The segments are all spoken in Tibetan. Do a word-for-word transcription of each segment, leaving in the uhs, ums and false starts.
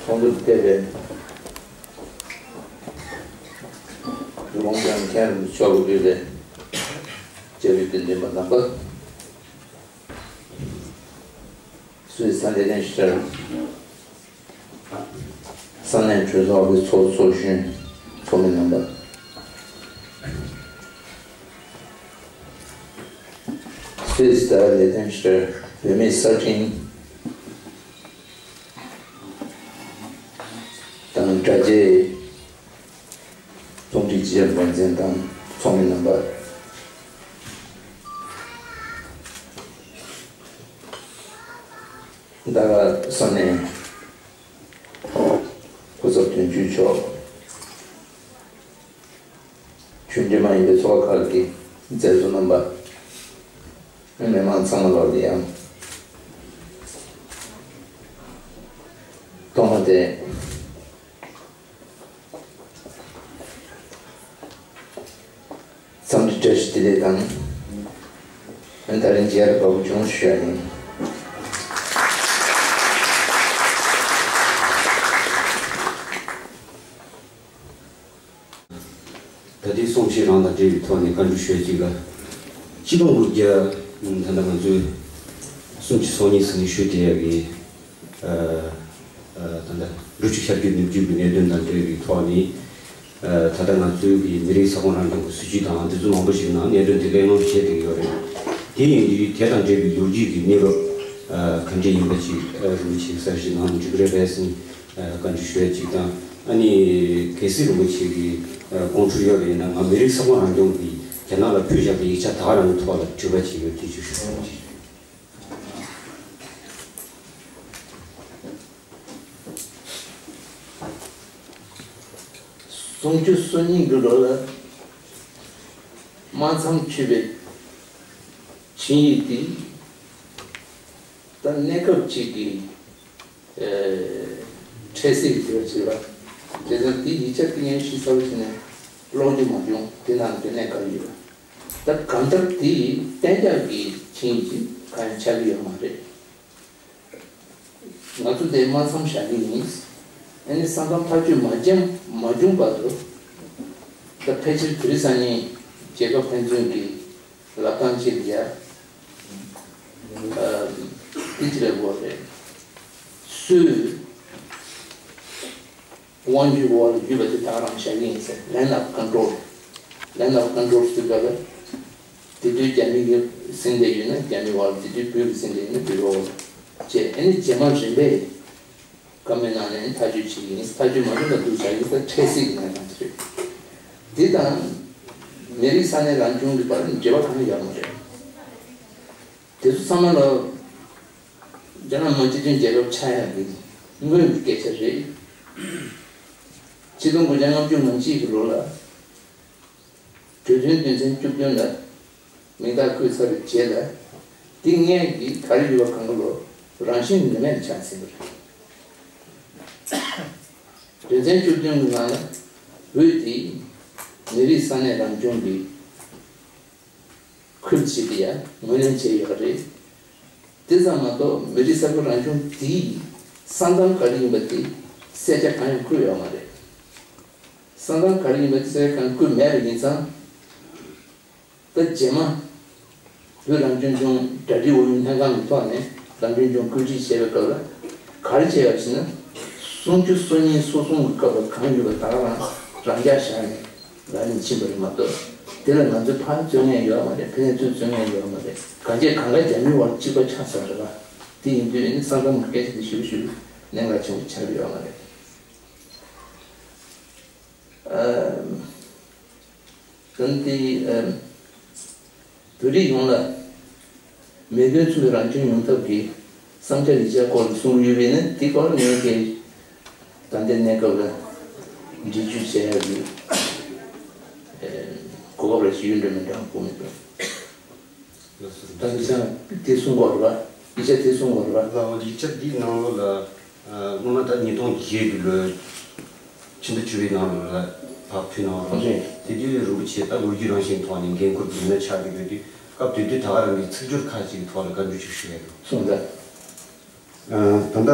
ཁོང་ཚོ་བལྟས་པས། ལུང་ཀྲང་མཁན་རིན་པོ་ཆེ་མཆོག་གིས་ལས་བྱ་བའི་རྒྱུན་འཛིན་པ་རྣམ་པ། སུད་སི་ལས་དོན་ཤེར། ས་གནས་གྲོས་ཚོགས་ཀྱི་ཚོགས་ཚོགས་གཞོན་ཚོགས་མི་རྣམ་པ། སུད་སི་ལས་དོན་ཤེར་བོད་མིའི་གསར་འཕྲིན་དང་དྲ་རྒྱའི་རྩོམ་སྒྲིག་ཅེས་འགོ་འཛིན་དང་ཚོགས་མི་རྣམ་པ། ད་ག་ས་ནས་སྐུ་ཚབ་དོན་གཅོད་མཆོག་ཆུང་འབྲིང་མ་ཡིན་པའི་ཚོགས་པ་ཁག་གི་མཛད་གཙོ་རྣམ་པ། མི་མང་ཚང་མ་ལོག་ལ་ཡང་ཐོག་མ་དེ། འཚམས་འདྲི་བཀྲ་ཤིས་བདེ་ལེགས་དང་། ད་རིང་མཇལ་ཡག་དགའ་པོ་བྱུང་ཞུ་ཡ་ཡིན། ད་ལྟའི་གསུང་བཤད་རང་དང་འབྲེལ་བའི་ཐོག་ནས་བཀའ་འདྲི་ཞུ་ཡ་གཅིག་ལ། སྤྱི་ལོ་ལྔ་བརྒྱ། ད་ལྟ་ང་ཚོས་སུམ་ཅུ་སོ་གཉིས་ཟིན་ནས་ཞུ་བསྡད་ཡ་གི། ཨ། ད་ལྟ་འབྲུ་ཆུ་ཤར་རྒྱུད་ནུབ་རྒྱུད་ཀྱི་གནད་དོན་དང་འབྲེལ་བའི་ཐོག་ནས། ཨ། ད་ལྟ་ང་ཚོའི་གི་མི་རིགས་ས་ཁོངས་རང་སྐྱོང་གི་སྲིད་ཇུས་དང་དེ་ཚོ་མང་པོ་ཞིག་ནང་གནད་དོན་དེ་གའི་ངོ་བཤད་བསྡད་ཡོད་རེད། དེ་ཡིན་དུས་དེ་དང་འབྲེལ་བའི་ལོ་རྒྱུས་ཀྱི་གནས་བབ། ཨ། ག་འདྲ་ཡིན་པ་ཅིག་ཨ། རིན་པོ་ཆེ་གསལ་བཤད་གནང་འཇུག་རེ་བས་ཟིན། ཨ། བཀའ་འདྲི་ཞུ་ཡ་ཅིག་དང་། ཨ་ནི་གལ་སྲིད་རིན་པོ་ཆེ་གི་ཨ། དགོངས་འཁྲོལ་ཡོད་པ་ཡིན་ན། ང་མི་རིགས་ས་ཁོངས་རང་སྐྱོང་གིས་རྒྱ་ནག་ལ་ཕུལ་བཞག་པའི་ཡིག་ཆ་ད་ག་རང་གི་ཐོག་ལ་དྲི་བ་ཅིག་ཡོད། དེ་ཅིག་ཞུ། སུམ་ཅུ་སོ་གཉིས་ཀྱི་ལོ་ལ་སྨར་ཚང་ཆོས་པའི་ཆིངས་ཡིག་དེ་ད་གནས་སྐབས་གཅིག་གི་ཨ། འཕྲལ་སེལ་ཟེར་བ་ཞིག་རེད་པ། དེ་ཙང་དེའི་ཡིག་ཆ་དེ་ངས་ཞིབ་ཚགས་པོ་བྱས་ནས་ཀློག་རྒྱུ་མ་བྱུང་། དེ་ནང་དེ་ནས་ག་རེ་ཡོད་པ། ད་གང་ལྟར་དེ་གཏན་འཇགས་ཀྱི་ཆིངས་ཡིག་ཅིག་གང་ཡང་ཆགས་ཀྱི་ཡོད་མ་རེད། ང་ཚོ་དེ་སྨར་མཚམས་བཞག་གི་ཡིན། ཨ་ནི་ས་མཚམས་ཐག་གཅོད་མ་བྱུང་མ་བྱུང་བར་དུ། ད་ཕལ་ཆེར་དེ་རིང་སང་ཉིན་རྒྱལ་ཁབ་ཕན་ཚུན་གྱི་ལབ་སྟངས་ཅིག་ལ་ཡ། ཨ། དེ་ཅི་ལབ་དགོས་རེད། སུའི་དབང་སྒྱུར་འོག་ལ་ཡོད་པ་དེ་ད་ག་རང་བཞག་གི་ཡིན་ཟེར། Land of Control། Land of Control ཟེར་སྐབས་ལ། དེ་དུས་རྒྱ་མི་གིས་ཟིན་བསྡད་ཡོད་ན་རྒྱ་མིའི་འོག་ལ། དེ་དུས་བོད་ཀྱིས་ཟིན་བསྡད་ཡོད་ན་བོད་པའི་འོག་ལ་བྱས། ཨ་ནི་རྗེས་མ་རིམ་པས་བཀའ་མོལ་གནང་ནས་ཐག་གཅོད་བྱེད་ཀྱི་ཡིན། ཐག་གཅོད་མ་བྱུང་ན་སྡུག་ཆགས་ཡིན་ཟེར། འཕྲལ་སེལ་གྱི་གནས་སྟངས་དེ་རེད། དེ་དང་མི་རིགས་ས་གནས་རང་སྐྱོང་གི་བར་འབྲེལ་བ་གང་ཡང་ཡོད་མ་རེད། དེ་ཚོ་ཚང་མ་ལ་རྒྱ་ནག་མི་དམངས་སྤྱི་མཐུན་རྒྱལ་ཁབ་ཆགས་ཡག་གི་སྔོན་གྱི་སྐད་ཆ་རེད། ཆིག་སྟོང་དགུ་བརྒྱ་ལྔ་བཅུ་ང་གཅིག་གི་ལོ་ལ་གྲོས་མཐུན་དོན་ཚན་བཅུ་བདུན་ལ་མིང་རྟགས་བཀོད་ཚར་བའི་རྗེས་ལ། དེ་སྔོན་གྱི་ག་རེ་ཡོད་པ་གང་ག་ལོ་རང་བཞིན་ནུས་མེད་དུ་ཆགས་ཟིན་པ་རེད། དོན་ཚན་བཅུ་བདུན་གྱི་ནང་ལ་བོད་དེ་མི་རིགས་ས་གནས་རང་སྐྱོང་གི་ཁུལ་ཞིག་ཏུ་ཡང་ངོས་ལེན་བྱས་ཡོད་པ་རེད། དེ་ཙམ་མ་གཏོགས་མི་རིགས་ས་ཁུལ་རང་སྐྱོང་དེའི་ས་མཚམས་ག་རེ་ཡིན་པ་དེ་གསལ་ཆ་གང་ཡང་བཀོད་ཡོད་མ་རེད། ས་མཚམས་ག་རེ་ཡིན་པ་དེ་གསལ་ཆ་གང་ཡང་བཀོད་མེད་པ་ཡིན་ཙང་། ད་རྗེས་མ་བོད་རང་སྐྱོང་ལྗོངས་གྲ་སྒྲིག་ཨུ་ཡོན་ལྷན་ཁང་གི་ཐོག་ནས་རང་སྐྱོང་ལྗོངས་བཀོད་སྒྲིག་བྱས་པའི་སྐབས་ལ་ག་རེ་བྱས་ཡོད་ཟེར་ན། སུམ་ཅུ་སོ་གཉིས་སོ་གསུམ་གྱི་སྐབས་ལ་གང་ཡོད་པ་ད་ག་རང་རང་འཇགས་བཞག་ནས་ལག་ལེན་ཕྱིན་པ་རེད་མ་གཏོགས། དེ་ལ་ང་ཚོས་ཕར་རྩོད་མཁན་ཡོད་མ་རེད། ཕ་ནས་ཚུར་རྩོད་མཁན་ཡོད་མ་རེད། གང་བྱས་གང་ག་རྒྱ་མིའི་འོག་གཅིག་པ་ཆགས་ཚར་རེད་པ། དེ་ཡིན་དུས་ཨ་ནི་ས་མཚམས་ཀྱི་སྐད་ཆ་དེ་ཞུ་ཞུ་གནད་འགག་ཆེན་པོ་ཆགས་ཀྱི་ཡོད་མ་རེད། ཨ། དོན་དེ། ཨ། བོད་རིགས་ཡོངས་ལ་མེས་པོའི་ཚུལ་དུ་རང་སྐྱོང་ཡོང་ཐབས་ཀྱི་བསམ་འཆར་ཡིག་ཆ་སྐོར་ལ་གསུང་གི་ཡོད་པས་ན། དེ་སྐོར་ངས་ཀྱི་ད་ལྟའི་གནས་སྐབས་ལ་འགྲེལ་བརྗོད་བྱེད་ཡག་གི་གོ་སྐབས་རེ་ཞིག་ཡོད་འགྲོ་མིན་འདྲ་དགོངས་མི་འདུག། ད་དེ་སང་དེ་གསུང་གི་ཡོད་རེད་པ། ཡིག་ཆ་དེ་གསུང་གི་ཡོད་རེད་པ། ལགས་འོ། ཡིག་ཆ་འདིའི་ནང་ལོགས་ལ། ཨ། སྔོན་མ་ད་ཉིས་སྟོང་བརྒྱད་ཀྱི་ལོའི་ཕྱི་ཟླ་བཅུ་པའི་ནང་ལ་ཕར་ཕུལ་གནང་བ་རེད། དེ་དུས་རིན་པོ་ཆེ་ད་ལོ་རྒྱུས་རང་བཞིན་ཐོག་ནས་འགན་འཁུར་དགོས་ན་ཆགས་ཀྱི་ཡོད་དུས། སྐབས་དེ་དུས་ད་ག་རང་གི་ཚིག་སྦྱོར་ཁག་ཅིག་གི་ཐོག་ལ་བཀའ་འདྲི་ཅིག་ཞུ་ཡ་ཡོད། གསུངས་ད། ཨ། ད་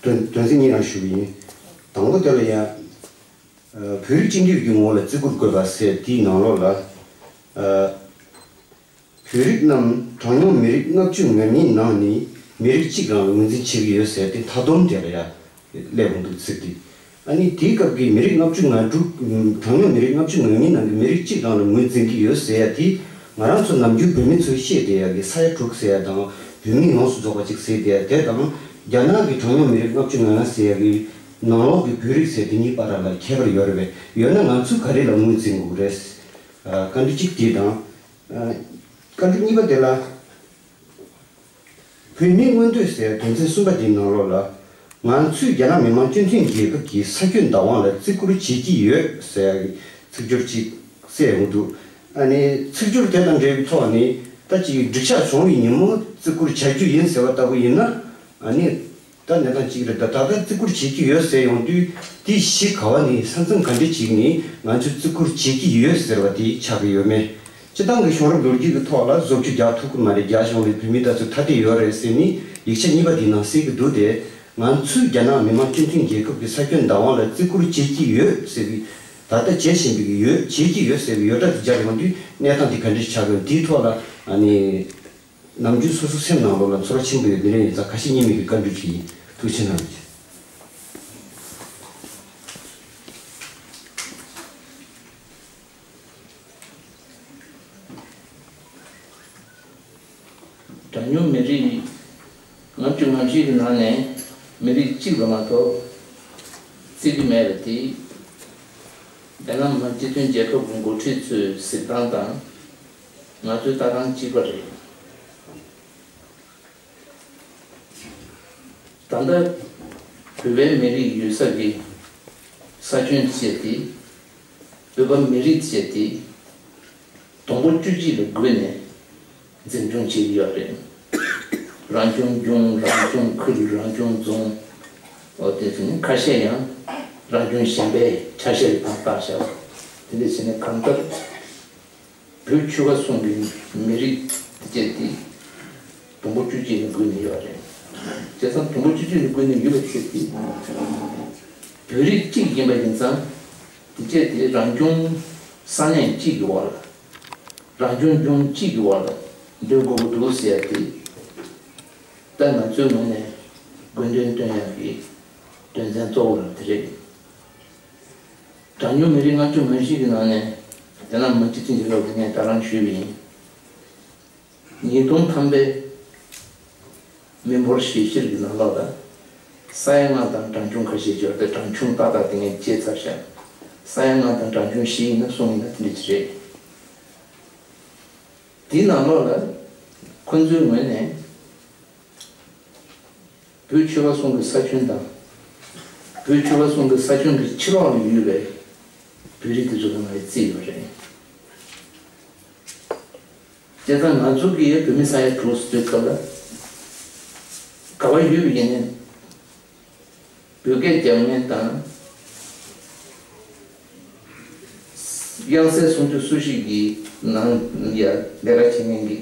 ལྟ་ དོན་དོན་ཚན་གཉིས་རང་ཞུ་གི་ཡིན། དང་པོ་དེ་ལ་ཡང་། ཨ། བོད་རིགས་སྤྱི་འཐུས་ཀྱི་ངོ་ལ་བརྩི་བཀུར་དགོས་པ་ཟེར་དེའི་ནང་ལོགས་ལ། ཨ། བོད་རིགས་རྣམས་གྲངས་ཉུང་མི་རིགས་ལྔ་བཅུ་ང་གཉིས་ནང་ནས་མི་རིགས་གཅིག་རང་ལ་ངོས་འཛིན་བྱེད་ཀྱི་ཡོད་ཟེར་ཏེ་མཐའ་སྡོམ་དེ་ལ་ཡང་སླེབས་འོང་འདུག་ཚིག་དེ། ཨ་ནི་དེའི་སྐབས་ཀྱི་མི་རིགས་ལྔ་བཅུ་ང་དྲུག་གྲངས་ཉུང་མི་རིགས་ལྔ་བཅུ་ང་གཉིས་ནང་གི་མི་རིགས་གཅིག་རང་ལ་ངོས་འཛིན་གྱི་ཡོད་ཟེར་ཡ་དེ། ང་རང་ཚོ་ནམ་རྒྱུན་བོད་མི་ཚོས་བཤད་བསྡད་ཡ་གི་ས་ཡ་དྲུག་ཟེར་ཡ་དང་བོད་མི་ཡོངས་སུ་རྫོགས་པ་གཅིག་ཟེར་བསྡད་ཡ་དེ་དང་། རྒྱ་ནག་གི་གྲངས་ཉུང་མི་རིགས་ལྔ་བཅུ་ང་ལྔ་ཟེར་ཡ་གི་ནང་ལོགས་ཀྱི་བོད་རིགས་ཟེར་དེ་གཉིས་བར་ལ་ཁྱད་པར་ཡོད་རེད་པས། ཡོད་ན་ང་ཚོས་ག་རེ་ལ་ངོས་འཛིན་དགོས་རེད། ཨ། བཀའ་འདྲི་གཅིག་དེ་དང་། ཨ། བཀའ་འདྲི་གཉིས་པ་དེ་ལ། བོད་མིའི་མངོན་འདོད་ཟེར་དོན་ཚན་གསུམ་པ་དེའི་ནང་ལོགས་ལ། ང་ཚོས་རྒྱ་ནག་མི་དམངས་སྤྱི་མཐུན་རྒྱལ་ཁབ་ཀྱི་ས་ཁྱོན་བདག་དབང་ལ་བརྩི་བཀུར་བྱེད་ཀྱི་ཡོད་ཟེར་ཡ་གི་ཚིག་སྦྱོར་ཅིག་གསལ་ཡོང་འདུག་ཨ་ནི་ཚིག་སྦྱོར་དེ་དང་འབྲེལ་བའི་ཐོག་ནས་ད་ཅིག་འགྲིག་ཆགས་བྱུང་བའི་ཉིན་མོ་བརྩི་བཀུར་བྱ་རྒྱུ་ཡིན་ཟེར་བ་ལྟ་བུ་ཡིན་ན། ཨ་ནི་ད་གནས་སྟངས་གཅིག་རེད། ད་ད་ལྟ་བརྩི་བཀུར་བྱེད་ཀྱི་ཡོད་ཟེར་ཡོང་དུས་དེ་གཞི་ག་བ་ནས་ས་མཚམས་ག་འདྲ་ཅིག་ནས་ང་ཚོས་བརྩི་བཀུར་བྱེད་ཀྱི་ཡོད་ཟེར་བ་དེ་ཆགས་ཀྱི་ཡོད་མེད། སྤྱི་བཏང་གི་གཞུང་རབས་ལོ་རྒྱུས་ཀྱི་ཐོག་ལ་བཟོ་བཅོས་རྒྱག་ཐུབ་ཀྱི་མ་རེད། རྒྱ་གཞུང་ལ་བོད་མི་ད་ཚོ་ཐ་དད་ཡོད་རེད་ཟེར་ནས་ཡིག་ཆ་གཉིས་པ་དེའི་ནང་གསལ་གྱི་འདུག་སྟེ། ང་ཚོས་རྒྱ་ནག་མི་དམངས་སྤྱི་མཐུན་རྒྱལ་ཁབ་ཀྱི་ས་ཁྱོན་བདག་དབང་ལ་བརྩི་བཀུར་བྱེད་ཀྱི་ཡོད་ཟེར་བའི་ད་ལྟ་བྱེད་བཞིན་པའི་གི་ཡོད། བྱེད་ཀྱི་ཡོད་ཟེར་བའི་ཡོད་སྒྲ་དེ་སྦྱར་ཡོང་དུས་གནས་སྟངས་དེ་ག་འདྲ་ཆགས་ཀྱི་ཡོད། དེའི་ཐོག་ལ་ཨ་ནི་ནམ་རྒྱུན་སོ་སོ་སེམས་ནང་ལོགས་ལ་ཚོར་བ་ཆེན་པོ་ཡོད། དེ་འདྲ་ཡིན་ཙང་ཁ་ཞེ་གཉིས་མེད་ཀྱི་བཀའ་འདྲི་ཞུ་ཡིན། ཐུགས་རྗེ་གནང་། གྲངས་ཉུང་མི་རིགས་ལྔ་བཅུ་ང་བཞི་གི་ནང་ནས་མི་རིགས་གཅིག་ལ་མ་གཏོགས་བརྩི་གི་མེད་པ་དེ། རྒྱ་ནག་མི་དམངས་སྤྱི་མཐུན་རྒྱལ་ཁབ་ཀྱི་འགོ་ཁྲིད་ཚོའི་གཟིགས་སྟངས་དང་ང་ཚོའི་ལྟ་སྟངས་གཅིག་པ་རེད། ད་ལྟ་བོད་པའི་མི་རིགས་ཡོད་ས་གི་ས་ཁྱོན་བཅས་ཏེ། བོད་པ་མི་རིགས་བཅས་ཏེ། དུམ་བུ་བཅུ་གཅིག་ལ་བགོས་ནས་འཛིན་སྐྱོང་བྱེད་ཀྱི་ཡོད་རེད། རང་སྐྱོང་ལྗོངས། རང་སྐྱོང་ཁུལ། རང་སྐྱོང་རྫོང་། འོ་དེ་ཚོ་ནི་ཁ་ཤས་ཡང་རང་སྐྱོང་གཞན་པའི་ཆ་ཤས་ལ་བཏགས་བཞག་པ། དེ་འདྲ་བྱས་ནས་གང་ལྟར། བོད་ཆོལ་ཁ་གསུམ་གྱི་མི་རིགས་དེ་བཅས་དེ་དུམ་བུ་བཅུ་གཅིག་ནས་བགོས་ནས་ཡོད་རེད། བྱས་ཙང་དུམ་བུ་བཅུ་གཅིག་ནས་བགོས་ནས་ཡོད་པ་བཅས་དེ་བོད་རིགས་གཅིག་ཡིན་པ་ཡིན་ཙང་དེ་བཅས་དེ་རང་སྐྱོང་ས་གནས་གཅིག་གི་འོག་ལ་རང་སྐྱོང་ལྗོངས་གཅིག་གི་འོག་ལ་འདོན་དགོས་ཀྱི་འདུག་ཟེར་ཡ་དེ་ད་ང་ཚོའི་ངོས་ནས་དགོས་འདུན་བཏོན་ཡག་གི་དོན་ཚན་གཙོ་བོ་རང་དེ་རེད། གྲངས་ཉུང་མི་རིགས་ལྔ་བཅུ་ང་བཞི་གི་ནང་ནས་རྒྱ་ནག་མི་དམངས་སྤྱི་མཐུན་རྒྱལ་ཁབ་ཀྱི་ངས་ད་རང་ཞུས་པ་ཡིན། ཉིས་སྟོང་ཐམ་པའི་མི་འབོར་ཞིབ་བཤེར་གྱི་ནང་ལོགས་ལ་ས་ཡ་ལྔ་དང་གྲངས་ཆུང་ཁ་ཤས་ཡོད་རེད། གྲངས་ཆུང་ཏག་ཏག་དེ་ངས་བརྗེད་ཚར་ཤག་ས་ཡ་ལྔ་དང་གྲངས་ཆུང་བཞི་ཡིན་ན་གསུམ་ཡིན་ན་དེ་འདྲ་ཅིག་རེད། དེའི་ནང་ལོགས་ལ་ཁོ་ཚོའི་ངོས་ནས། བོད་ཆོལ་ཁ་གསུམ་གྱི་ས་ཁྱོན་དང་། བོད་ཆོལ་ཁ་གསུམ་གྱི་ས་ཁྱོན་གྱི་ཕྱི་ལོགས་ལ་ཡོད་པའི་བོད་རིགས་དེ་ཚོ་ལ་ང་ཡི་རྩིས་ཡོད་རེད། བྱས་ཙང་ང་ཚོ་གིས་བོད་མི་ས་ཡ་དྲུག་ཟེར་དུས་སྐབས་ལ། ག་པར་ཡོད་པ་ཡིན་ནའི། བོད་སྐད་རྒྱག་མཁན་དང་། དབྱངས་གསལ་སུམ་ཅུ་སོ་བཞི་གི་ནང་ཡ་ལས་ཀ་བྱེད་མཁན་གྱི།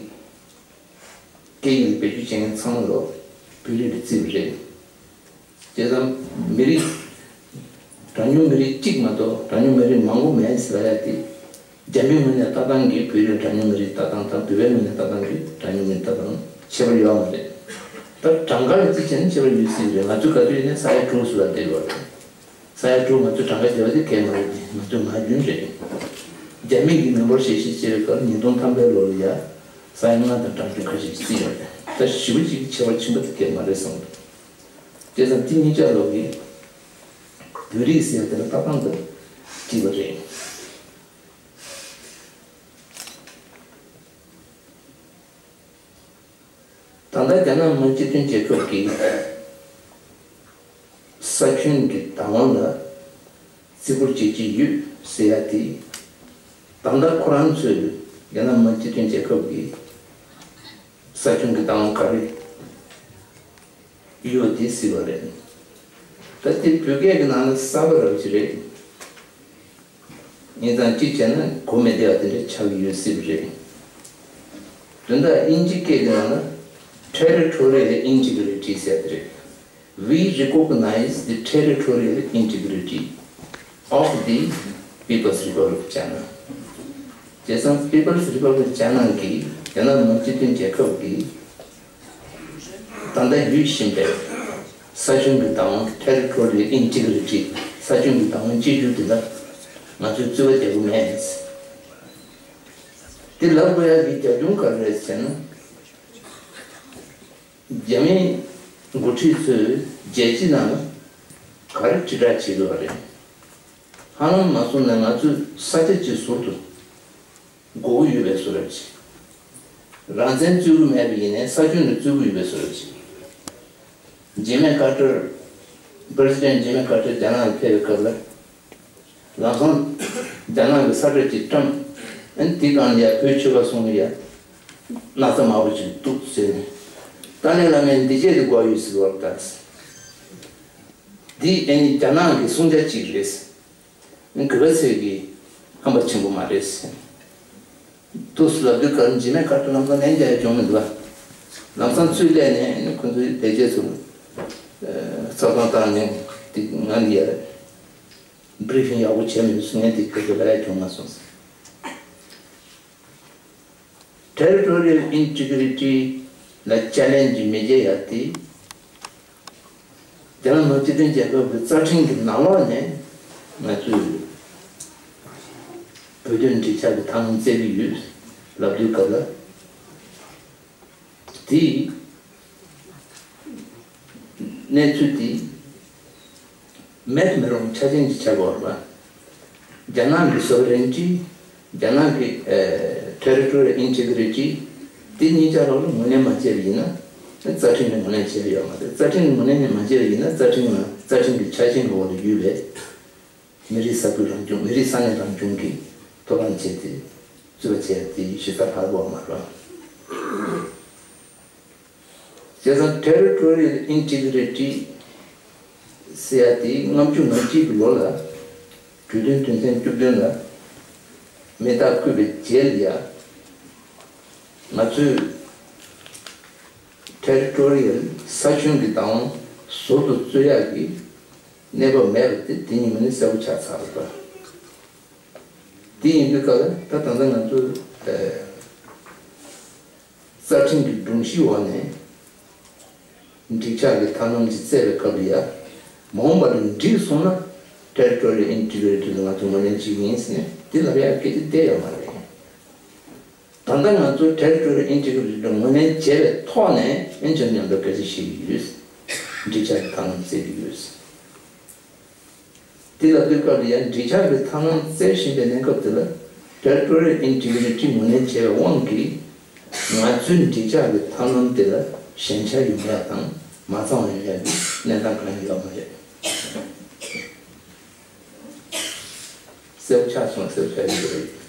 སྐད་ཡིག་ལ་བེད་སྤྱོད་བྱེད་མཁན་ཚང་མ་ལོ་བོད་རིགས་ལ་བརྩིས་པ་རེད། བྱས་ཙང་མི་རིགས་གྲངས་ཉུང་མི་རིགས་གཅིག་མ་གཏོགས་གྲངས་ཉུང་མི་རིགས་མང་པོ་མེད་ཟེར་ཡ་དེ། རྒྱ་མིའི་ངོས་ནས་ལྟ་སྟངས་ཀྱིས་བོད་རིགས་གྲངས་ཉུང་མི་རིགས་ལྟ་སྟངས་དང་བོད་པའི་ངོས་ནས་ལྟ་སྟངས་ཀྱིས་གྲངས་ཉུང་མི་རིགས་ལྟ་སྟངས་ཁྱད་པར་ཡོད་མ་རེད། ད་གྲངས་ཀ་ལ་བརྩིས་བྱས་ན་ཁྱད་པར་ཡོད་སྲིད་རེད། ང་ཚོས་ག་དུས་ཡིན་ནའི་ས་ཡ་དྲུག་ཟེར་ལ་བསྡད་ཡོད་རེད། ས་ཡ་དྲུག་ང་ཚོས་གྲངས་ཀ་བརྒྱབ་པ་དེ་གལ་མ་རེད་དེ་ང་ཚོའི་ངག་རྒྱུན་རེད། རྒྱ་མི་གིས་མི་འབོར་ཞིབ་བཤེར་བྱས་པའི་སྐབས་ཉིས་སྟོང་ཐམ་པའི་ལོ་ལ་ཡ་ས་ཡ་ལྔ་དང་གྲངས་ཆུང་ཁ་ཤས་ཤིག་བརྩིས་ཡོད་རེད། ད་ཞེ་པོ་ཅིག་ཁྱད་པར་ཕྱིན་པ་དེ་གལ་མ་རེད་བསམ་འདུག་བྱས་ཙང་དེ་གཉིས་ཆ་ལོག་གིས་བོད་རིགས་ཟེར་དེ་ལ་ལྟ་སྟངས་དང་བྲིས་པ་རེད། ད་ལྟ་རྒྱ་ནག་མི་དམངས་སྤྱི་མཐུན་རྒྱལ་ཁབ་ཀྱི་ས་ཁྱོན་གྱི་བདག་དབང་ལ་བརྩི་བཀུར་བྱེད་ཀྱི་ཡོད་ཟེར་ཡ་དེ། ད་ལྟ་ཁོ་རང་ཚོས་རྒྱ་ནག་མི་དམངས་སྤྱི་མཐུན་རྒྱལ་ཁབ་ཀྱི་ས་ཁྱོན་གྱི་བདག་དབང་ག་རེ་ཡོད་དེ་ཟེར་བ་རེད། ད་དེ་བོད་སྐད་ཀྱི་ནང་ལ་གསར་པ་རང་ཅིག་རེད། ཡིན་ཙང་གཅིག་བྱས་ན་གོ་མི་བདེ་བ་དེ་འདྲ་ཆགས་ཀྱི་ཡོད་སྲིད་པ་རེད། དོན་དག་དབྱིན་ཇི་སྐད་ཀྱི་ནང་ན་territory དེ་དབྱིན་ཇི་གི་རེད་བྲིས་ཟེར་དེ་རེད། We recognize the territorial integrity of the People's Republic of China. བྱས་ཙང་People's Republic of China གིས་རྒྱ་ནག་མི་དམངས་སྤྱི་མཐུན་རྒྱལ་ཁབ་ཀྱི་ད་ལྟ་ཡོད་བཞིན་པའི་ས་ཁྱོན་གྱི་བདག་དབང་། territorial integrity། ས་ཁྱོན་གྱི་བདག་དབང་གཅིག་གྱུར་དེ་ལ་ང་ཚོས་རྩོད་པ་རྒྱག་གི་མེད། དེ་ལབ་དགོས་ཡག་གི་རྒྱབ་ལྗོངས་ག་རེ་རེད་ཟེར་ན། རྒྱ་མིའི་འགོ་ཁྲིད་ཚོས་རྒྱལ་སྤྱི་ནང་ག་རེ་དྲིལ་བསྒྲགས་བྱེད་དགོས་པ་རེད། ཧ་ལམ་མ་སོང་ན་ང་ཚོས་ས་ཆ་གཅིག་ཟུར་དུ་དགོས་ཀྱི་ཡོད་པའི་བཟོ་འདྲ་ཅིག་རང་བཙན་རྩོད་ཀྱི་མེད་པ་ཡིན་ནའི་ས་ཁྱོན་དུ་རྩོད་ཀྱི་ཡོད་པའི་བཟོ་འདྲ་ཅིག Jimmy Carter། President Jimmy Carter རྒྱ་ནག་ལ་ཕེབས་པའི་སྐབས་ལ། ལམ་སང་རྒྱ་ནག་གི་ས་ཁྲ་ཅིག་བཀྲམ། ཨ་ནི་དེའི་སྒང་ལ་ཡ་བོད་ཆོལ་ཁ་གསུམ་ལ་ཡ་ན་ཚ་མང་པོ་ཅིག་འདུག་ཟེར་ནས། ཏཱ་ལའི་བླ་མས་འདི་བྱས་ཏེ་དགོས་ཡོད་ཟེར་བ་ལྟར། འདི་ཨ་ནི་རྒྱ་ནག་གི་གསུང་རྒྱ་ཅིག་རེད། ཨ་ནི་གུས་པ་ཚོས་ཀྱིས་ཧམ་པ་ཆེན་པོ་མ་རེད་ཟེར། འདུག་ཟེར་ལབ་དུས་ཀར་Jimmy Carter ལམ་སང་ལན་རྒྱག་ཡ་བྱུང་མི་འདུག་ལ། ལམ་སང་ཚུར་སླེབས་ནས་ཨ་ནི་ཁོ་ཚོའི་ལས་བྱེད་ཚོར་རྩྭ་ཐང་བཏང་ནས་འདི་ང་འདི་ཡ་རེད། Briefing ཡག་པོ་བྱས་མི་འདུག་ཟེར། ངས་འདི་སྐད་ཆ་ལབ་ཡ་བྱུང་མ་སོང་ཟེར། Territorial integrity ལ་challenge མི་བྱེད་ཡ་དེ། རྒྱ་ནག་མི་དམངས་སྤྱི་མཐུན་རྒྱལ་ཁབ་ཀྱི་རྩ་ཁྲིམས་ཀྱི་ནང་ལོགས་ནས་ང་ཚོས་བོད་དོན་འགྲིག་ཆགས་ཀྱི་ཐབས་ལམ་བཙལ་གྱི་ཡོད་ལབ་དུས་སྐབས་ལ། དེའི་གནས་ཚུལ་དེ་མེད་མི་རུང་ཆ་ཅན་ཅིག་ཆགས་ཡོད་རེད་པ། རྒྱ་ནག་གི་sovereignty། རྒྱ་ནག་གི་ཨེ་territorial integrity། དེ་གཉིས་ཆ་ལོག་ལ་ངོས་ལེན་མ་བྱས་པ་ཡིན་ན། རྩ་ཁྲིམས་ནས་ངོས་ལེན་བྱས་ཡོད་མ་རེད། རྩ་ཁྲིམས་ནས་ངོས་ལེན་མ་བྱས་པ་ཡིན་ན། རྩ་ཁྲིམས་ནང་། རྩ་ཁྲིམས་ཀྱི་ཆ་རྐྱེན་གྱི་འོག་ཏུ་ཡོད་པའི་མི་རིགས་ས་ཁུལ་རང་སྐྱོང་། མི་རིགས་ས་གནས་རང་སྐྱོང་གི་ཐོབ་ཐང་བྱས་ཏེ་རྩོད་པ་བྱས་ཏེ་གཞི་རྩ་ཧ་གོ་བ་མ་རེད། བྱས་ཙང་territorial integrity ཟེར་ཡ་དེ་ལྔ་བཅུ་ང་གཅིག་གི་ལོ་ལ་གྲོས་མཐུན་དོན་ཚན་བཅུ་བདུན་ལ་མེ་སྟག་བརྐོས་པའི་རྗེས་ལ་ཡ། ང་ཚོས་territorial ས་ཁྱོན་གྱི་བདག་དབང་ཟུར་དུ་རྩོད་ཡག་གི་གནས་བབ་མེད་པ་དེ་དེ་ཉིན་མོ་ནས་གསལ་པོ་ཆགས་ཚར་བ། དེ་ཡིན་དུས་སྐབས་ལ་ད་ད་ལྟ་ང་ཚོ་ཨེ་རྩ་ཁྲིམས་ཀྱི་སྒྲོམ་གཞིའི་འོག་ནས་འགྲིག་ཆགས་ཀྱི་ཐབས་ལམ་ཅིག་བཙལ་བའི་སྐབས་ལ་ཡ། མ་འོངས་པ་ལ་འགྲིག་སོང་ན་territorial integrity ལ་ང་ཚོ་ངོས་ལེན་བྱེད་ཀྱི་ཡིན་ཟེར་ནས་དེ་ལབ་ཡག་སྐད་ཆ་གཏན་ཡོད་མ་རེད། ད་ལྟ་ང་ཚོ་territorial integrity ལ་ངོས་ལེན་བྱས་པའི་ཐོག་ནས་ཨེ་འཇམ་མཉམ་དུ་སྐད་ཆ་བཤད་ཀྱི་ཡོད། འགྲིག་ཆགས་ཀྱི་ཐབས་ལམ་བཙལ་གྱི་ཡོད། དེ་ལ་ལྟོས་སྐབས་ལ་ཡང་འགྲིག་ཆགས་ཀྱི་ཐབས་ལམ་བཙལ་བཞིན་པའི་གནས་སྐབས་དེ་ལ་territorial integrity ངོས་ལེན་བྱས་པའི་དབང་གིས་ང་ཚོའི་འགྲིག་ཆགས་ཀྱི་ཐབས་ལམ་དེ་ལ་ཞན་ཆ་ཡོང་ཡག་དང་མ་ཚང་བ་ཡོང་ཡག་གི་གནས་སྟངས་གང་ཡང་ཡོད་མ་རེད། གསལ་པོ་ཆགས་སོང་། གསལ་པོ་ཆགས་ཡོད་རེད།